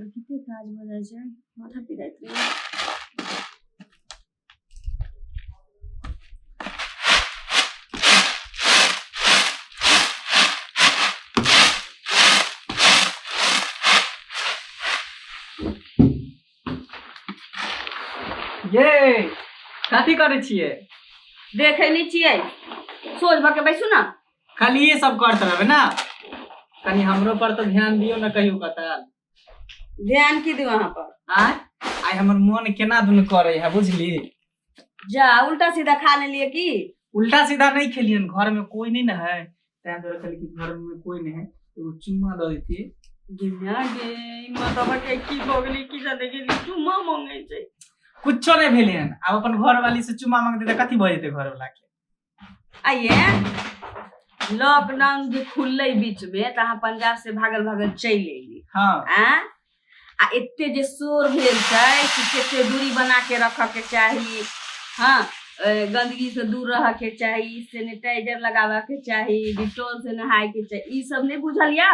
रे कते काज भऽ जाइ छै माथा पिराइत रहै। ये कथी करै छियै? देखै नहि छियै, सोझ भऽ के बैसू ने। खाली ये सब करते रहबै ना? कनी हमरो पर तो ध्यान दियौ ने कहियो कतल। ध्यान की दियौ अहाँ पर? आय आइ हमर मन केना दुन करे है, बुझली? जा, उल्टा सीधा खा लेलियै की? उल्टा सीधा नहीं खेलियन, घर में कोई नहीं ना है, तैं दुआरे कहली कि घर में कोई नहीं है, एगो चुम्मा दऽ देती। गिना गे माता के की भऽ गेलै की जाने गेली, चुम्मा मांगै छै। कुछो नहीं भेलै हन। आब अपन घर वाली से चुम्मा मांगते तऽ कथी भऽ जेतै घर वाला के? आइए लॉकडाउन जे खुललै बीच में तऽ अहाँ पंजाब से भागल भागल चलि एली। हाँ। आ एते जे शोर भेल छै कि कते दूरी बना के रखऽ के चाही, हाँ, गंदगी से दूर रह के चाही, सैनिटाइजर लगाबऽ के चाही, डिटॉल से नहाय के चाही, ई सब नहीं बुझल या?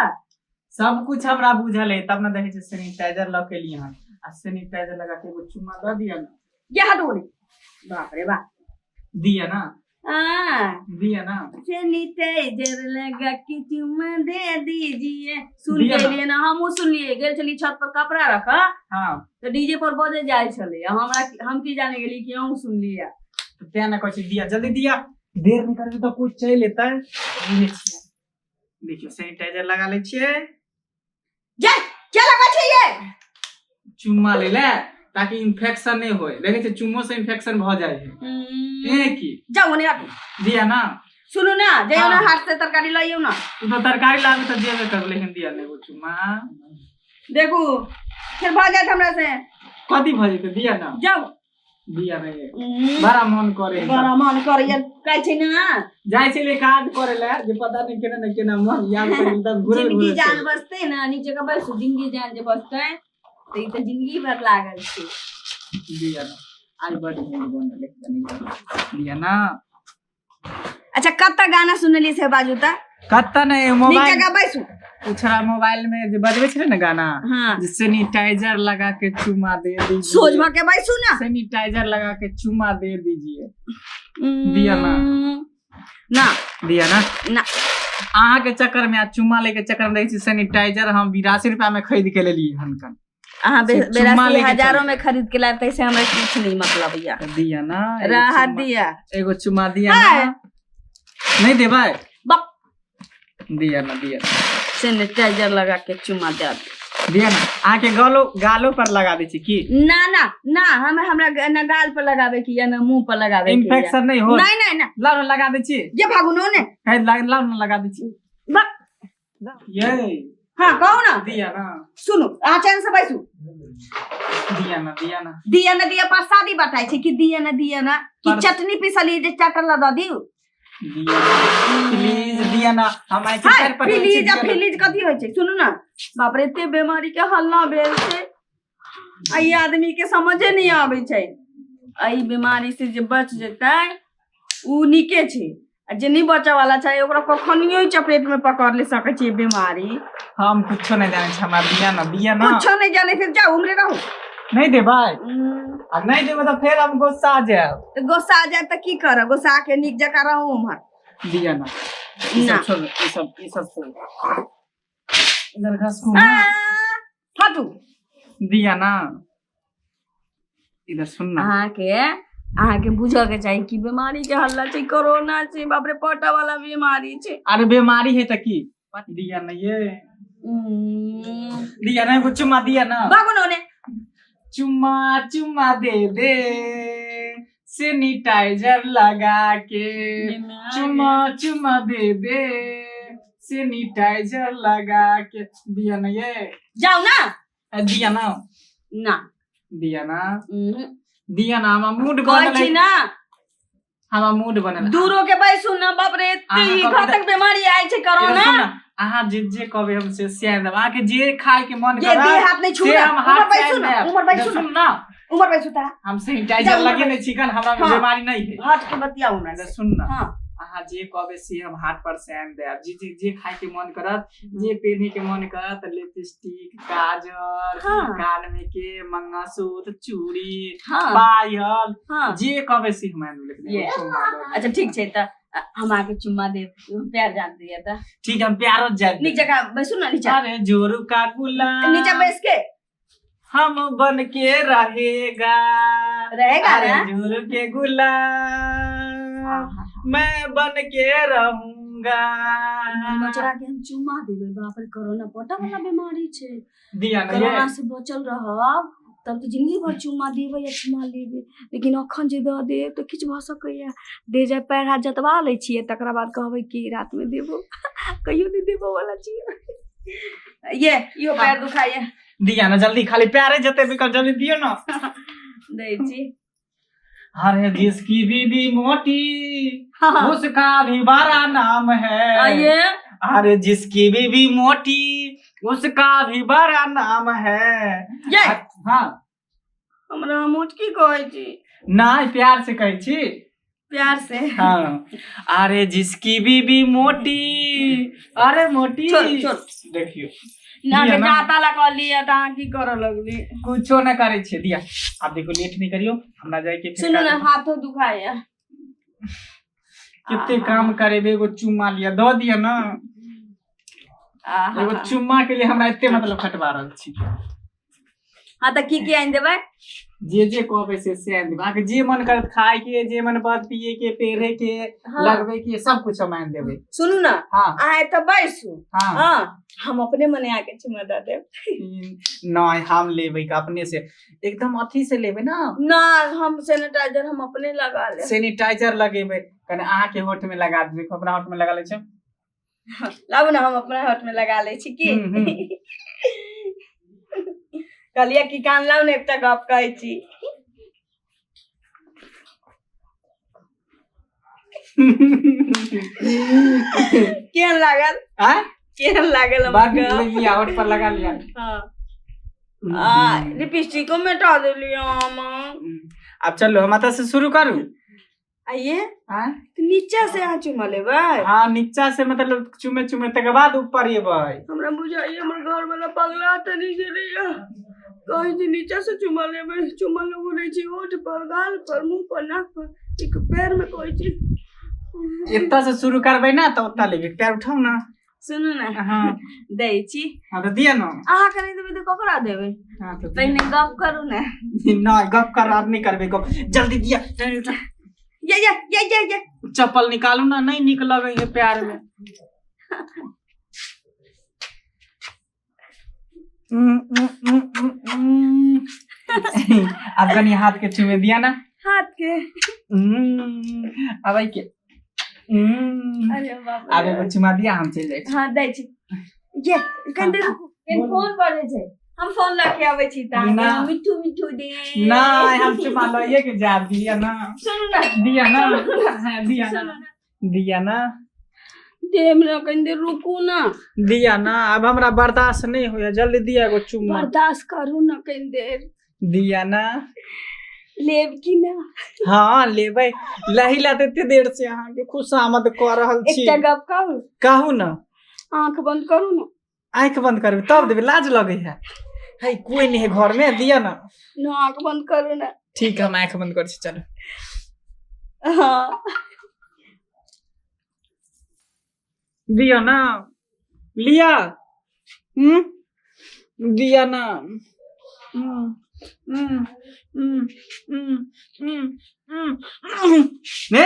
सब कुछ हमरा बुझल है, तब ना देखै छियै सैनिटाइजर लऽ के एलियै हन, आ सैनिटाइजर लगा के एगो चुम्मा दऽ दिअ ना। ये हटो ने, बाप रे बाप। दिअ ना। हाँ। दिअ ना। सैनिटाइजर लगा के चुम्मा दे दीजिए। सुन दिअ के ना। लिए ना, हमहूँ सुनलिए, गेल छली छत पर कपड़ा रख। हाँ। तऽ डीजे पर बजे जाइ छलै, आ हमरा हम की जाने गेली कि अहूँ सुनलिए। तऽ तें ना कहै छी दिअ, जल्दी दिअ, देर नहि करबै तऽ कोइ चलि एतै। बुझै छियै, देखियौ सैनिटाइजर लगा लै छियै। जा, क्या लगा छै ये? चुम्मा ले ले ताकि इन्फेक्शन नहीं होए। देखै छियै चुम्मो से इन्फेक्शन भऽ जाइ है। ए की? जाउ ओने हटू। दिया ना। सुनू ना, जइयौ ना। हाँ। हाट से तरकारी लइयौ ना। तू तो तरकारी लाबे तऽ जेबे कर, लेकिन दिया ने एगो चुम्मा। देखू फिर भऽ जायत हमरा से। कथी भऽ जेतै? दिया ना। जाउ। दिया नहीं, बड़ा मन करे है। बड़ा मन करैया कहै छै ना। जाइ छलै काज करे ले जे पता नहीं केना ने केना मन याद करी तब घुरे जिंदगी घुरे जान चलि। बचतै ना, नीचे के बैसू, जिंदगी जान जे बचतै तऽ ई तऽ जिंदगी भर लागल छै। दिया ना, आज बड मूड बनल है कनी। दिया ना। अच्छा, कतऽ गाना सुनलियै से बाजू तऽ। कतऽ नहीं। नीक मोबाइल जगह बैसू। उछड़ा मोबाइल में जे बजबै छलै ने गाना। हाँ। जे सैनिटाइजर लगा के चुमा दे दीजिए। सोझ भऽ के बैसू ना। सैनिटाइजर लगा के चुमा दे दीजिए। दिया ना। ना। दिया ना। ना। अहाँ के चक्कर में आ चुम्मा ले के चक्कर में देखै छी सैनिटाइजर हम 82 रुपया में खरीद के लेलियै हनकन। अहाँ से चुम्मा 82 लेके हजारों चल। में खरीद के लायब तैसे हमरा कुछ नहीं मतलब या। तऽ दिया ना एगो राहत चुम्मा। दिया। एगो चुम्मा दिया हाय। ना। नहीं देबै? बक। दिया ना, दिया। सैनिटाइजर लगा के चुम्मा दे दिया ना, अहाँके गलो गालो पर लगा दै छी की? ना ना ना, हम हमरा ना गाल पर लगावे की या ना मुंह पर लगावे की या। इन्फेक्शन नहीं हो। नहीं नहीं ना। लाओ ना लगा दै छी। ये भागू नो ने। हे लाओ ना लगा दै छी। बक। ये। हाँ कहू ना। दिया ना। सुनू, अहाँ चैन से बैसू। दिया ना, दिया ना। दिया ना दिया, प्रसादी बटाइ छै कि दिया ना दिया ना कि चटनी पिसली जे चटल दऽ दियौ। दिया ना प्लीज, दिया ना, हम आइ हाय, पैर पर प्लीज आ प्लीज कथी होइ छै? सुनू ना, बाप रे, एते बीमारी के हल्ला भेल छै, एहि आदमी के समझे नहीं आबै छै। एहि बीमारी से जे बच जेतै उ नीके छै, आ जे नहीं बचऽ वाला छै ओकरा कखनियो चपेट में पकड़ ले सकै छै बीमारी। हम कुछो नहीं जानै छी, हमरा दिया ना, दिया ना। कुछो नहीं जानै फिर जाउ उम्रे रहू। नहीं देबै? आ नहीं देबै तऽ फेर हम गुस्सा जायब। तऽ गुस्सा जायब तऽ की करब? गुस्सा के नीक जकाँ रहू उम्हर। दिया ना, ई ना। सब छोड़ू, ई सब छोड़ू, इधर घसकू आ, ना। हटू। दिया ना, इधर सुन ना। अहाँके बुझऽ के चाही कि बीमारी के हल्ला छै, कोरोना छै, बाप रे, पटा वाला बीमारी छै। अरे बीमारी है तऽ की? दिया ना ये। दिया ना, एगो चुम्मा दिया ना। भागो ना ओने। चुम्मा चुम्मा दे दे सैनिटाइजर लगा के, चुम्मा चुम्मा दे दे सैनिटाइजर लगा के। दिया ना ये। जाउ ना। ए, दिया ना। ना। दिया ना। दिया ना, हमरा मूड कहै बनल छी है। ना। हमरा मूड बनल है। दूरो के बैसू ना, बाप रे, एते अहाँ ई कहबै घातक बीमारी आयल छै इधर कोरोना। सुन ना, अहाँ जे जे कहबै हम से से आनि देब। अहाँके जे खाय के मन जे करत देह हाथ नहि छू से ना, हम उमर हाथ से बैसू आनि ना, देब। उमर बैसू इधर ना। सुन ना। उमर बैसू ता। हम सैनिटाइजर जाउ, उमर लगेने छी कन, हमरा हाँ। बीमारी नहीं है। हट के बतियाउ ना। इधर सुन ना। हाँ। अहाँ जे कहबै से हम हाट पर से आनि देब। जे जे जे खाय के मन करत, जे पेन्हे के मन करत, लिपस्टिक, काजल, कान में के मंगलसूत्र, चूड़ी, पायल, जे कहबै से हम आनि देब, लेकिन एगो चुम्मा दऽ दिअ। अच्छा ठीक छै, तऽ हम अहाँके चुम्मा देब, प्यार जान दिअ तऽ। ठीक, हम प्यारो जान नीक जकाँ बैसू ने नीचा। अरे जोरू का गुलाम नीचा बैस के हम बन के रहेगा, रहेगा अरे ना? जोरू के गुलाम मैं बन के रहूंगा। बचरा के हम चुम्मा देबै, बाप रे, कोरोना पोटा वाला बीमारी छै। दिया ना कोरोना ये। से बचल रहब तब तऽ जिंदगी भर चुम्मा देबै या चुम्मा लेबै, लेकिन अखन जे दऽ देब तऽ किछु भऽ सकैया। दे जाय पैर हाथ जतवा लै छियै, तकरा बाद कहबै कि रातिमे देबो, कहियो नहि देबो वाला छियै। ये इहो पैर दुखाइए। दिया ना जल्दी, खाली प्यारे जते भी कर, जल्दी दियो ना। दै छी। अरे जिसकी बीबी मोटी उसका भी बड़ा नाम है। आइए। अरे जिसकी बीबी मोटी उसका भी बड़ा नाम है। ये। हाँ। हमरा मोट की कहै छी? नहीं, प्यार से कहै छी। प्यार से? हाँ। अरे जिसकी बीबी मोटी, अरे मोटी। छोड़ छोड़। देखियो। ना। दिया ना। जाता ला कहलियै तऽ अहाँ की करऽ लगली? कुछो ना करै छियै। दिया, आब देखो, लेट नहीं करियो, हमरा जाय के फेर सुनू ने, काज। हाथो दुखाइए। कते काम करेबे, एगो चुम्मा लिया दऽ दिया ना। एगो चुम्मा के लिए हमरा एते मतलब खटवा रहल छी। हाँ, तऽ की की आनि देबै? जे जे कहबै से से आनि देबै। अहाँके जे मन करत खाय के, जे मन करत पिए के, पहिरे के, लगबै के, सब कुछ हम आनि देबै। सुनू ने। हाँ। अहाँ एतऽ बैसू। हाँ। हाँ, हम अपने मने आके चुमा दऽ देब। नहीं, हम लेबै अपने से, एकदम अथी से लेबै ना। ना, हम सैनिटाइजर हम अपने लगा लेब। सैनिटाइजर लगेबै, कने अहाँके होठ में लगा देबै, अपना होठ में लगा लै छै। लाबू ने, हम अपना होठ में लगा लै छी की। हम्म, हम्म। कहलियै कि कान लाउ ने, एकटा गप कहै छी। केहन लागल? आँय? केहन लागल हमर बड गप? लिया, होठ पर लगा लिया। हाँ, आ लिपस्टिको मिटा देलियै हम। आब चलू, हम एतऽ से शुरू करू। आइए। आँय? तऽ नीचा से अहाँ चुमा लेबै? हाँ, नीचा से, मतलब चुमे चुमे तकर बाद ऊपर एबै। हमरा बुझाइए हमर घर वाला पगला तऽ नहि गेलैया। कहै छै नीचा से चुमा लेबै, चुमा लेबो नहि छी, ओठ पर, गाल पर, मुँह पर, नाक पर, एक पैर में कहै छी। एतऽ से शुरू करबै ना तऽ ओतऽ लेबै। पैर उठाउ ना। सुनू ने। हाँ। दै छी। हाँ, तऽ दिअ ना। अहाँके नहि देबै तऽ ककरा देबै? हाँ, तऽ दिअ। पहिने गप करू ने। नहि, गप कर, आब नहि करबै गप, जल्दी दिअ, पैर उठा। ये ये ये ये ये। चप्पल निकालू ना, नहीं निक लगे है प्यार में। आब कनी हाथ के चुमे दिया ना। हाथ के? आब एहि के। अरे बाप आब रे। एगो चुमा दिया, हम चलि जाइ छी। हाँ, दै छी। ये कनि देर रुकू, कनि फोन बजै छै, हम फोन लऽ के अबै छी तऽ ना। मिठू मिठू दे। नहीं, हम चुमा लइए के जा, दिया ना। सुनू ना। दिया ना, हाँ, दिया ना। सुनू ना। दिया ना। दे हमरा, कनि देर रुकू ना। दिया ना, अब हमरा बर्दाश्त नहीं होया, जल्दी दिया एगो चुम्मा। बर्दाश्त करू ना कनि देर। दिया ना। लेब की ना? हाँ, लेबै, लही ला एते देर से अहाँके खुशामद कऽ रहल छी। एकटा गप कहू? कहू ना। आँख बंद करू ना। आँखि बंद करबै तब देबै? लाज लगै है, है कोई नहीं है घर में, दिया ना। ना, आँख बंद करू ना। ठीक है, हम आँखि बंद करै छी, चलू। हाँ। दिया ना, लिया, हम्म दिया ना। हम्म हम्म हम्म हम्म हम्म हम्म ने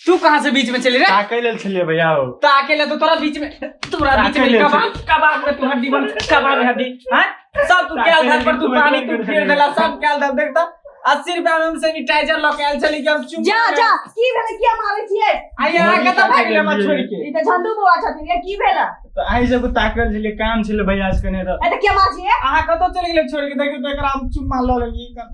तू कहाँ से बीच में चली रे? ताकै लेल छलियै भैया हो। ताके ले तो तोरा बीच में, तोरा बीच में ताकै लेल। कबाब, कबाब में तू हड्डी बन, कबाब में हड्डी। हैं सब तू ताकै कैल लेल धर पर तू तू पानी एकदम तू फेर देला सब कैल धर। देखता 80 रुपया में हम सैनिटाइजर लऽ के आयल छली कि हम चुप। जा जा, की भेलै? किया मारै छियै? आई अहाँ कतऽ भागि गेलै हमरा छोड़ि के? ई तऽ झंडू बौआ छथिन। ये की भेलै? तऽ अहीं सबके ताकल छलियै, काम छलै भैया से कने तऽ। ए तऽ किया मारै छियै? अहाँ कतऽ चलि गेलै छोड़ि के? देखियौ तऽ एकरा हम चुम्मा लऽ लेलियै।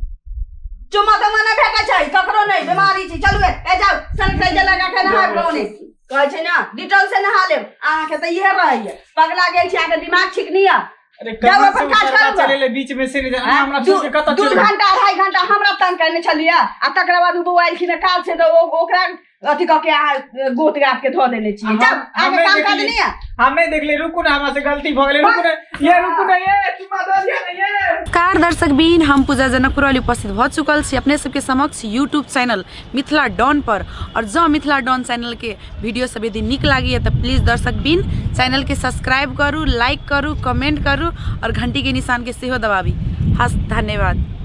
चुम्मा तुम्मा नहि भेटै छै ककरो, नहि, बीमारी छै। चलू ए, जाउ, सैनिटाइजर लगा के नहा लो। नहि कहै छै ने, डिटॉल से नहा लेब। अहाँके तऽ इहे रहैया, पगला गेल छी, अहाँके दिमाग ठीक नहि यऽ। अरे जाउ कहाँ अपन से काज उतरला करू। चले बीच में से नहीं जाना, हमरा दू छोड़ के कतऽ दू चलि गेलै? घंटा 2.5 घंटा हमरा तंग करने छलियै, आ तकरा बाद ओ बौआ एलखिन काज से तऽ ओकरा अथी कऽ के अहाँ गोत गात के धऽ देने छियै। हम- जाउ, अहाँके हम नहि काम काज देखलियै। नहि यऽ? हम नहीं देखले, रुकू ना, हमरा से गलती भ गेलै, रुकू ना ये, रुकू ना ये, चुमा दऽ दिया ना ये। नमस्कार दर्शक बीन, हम पूजा जनकपुर वाली उपस्थित भऽ चुकल छी अपने सबके समक्ष यूट्यूब चैनल मिथिला डॉन पर। और जँ मिथिला डॉन चैनल के वीडियो सब यदि नीक लागैए तऽ प्लीज दर्शक बीन चैनल के सब्सक्राइब करू, लाइक करू, कमेंट करू और घंटी के निशान के सेहो दबाबी। हस धन्यवाद।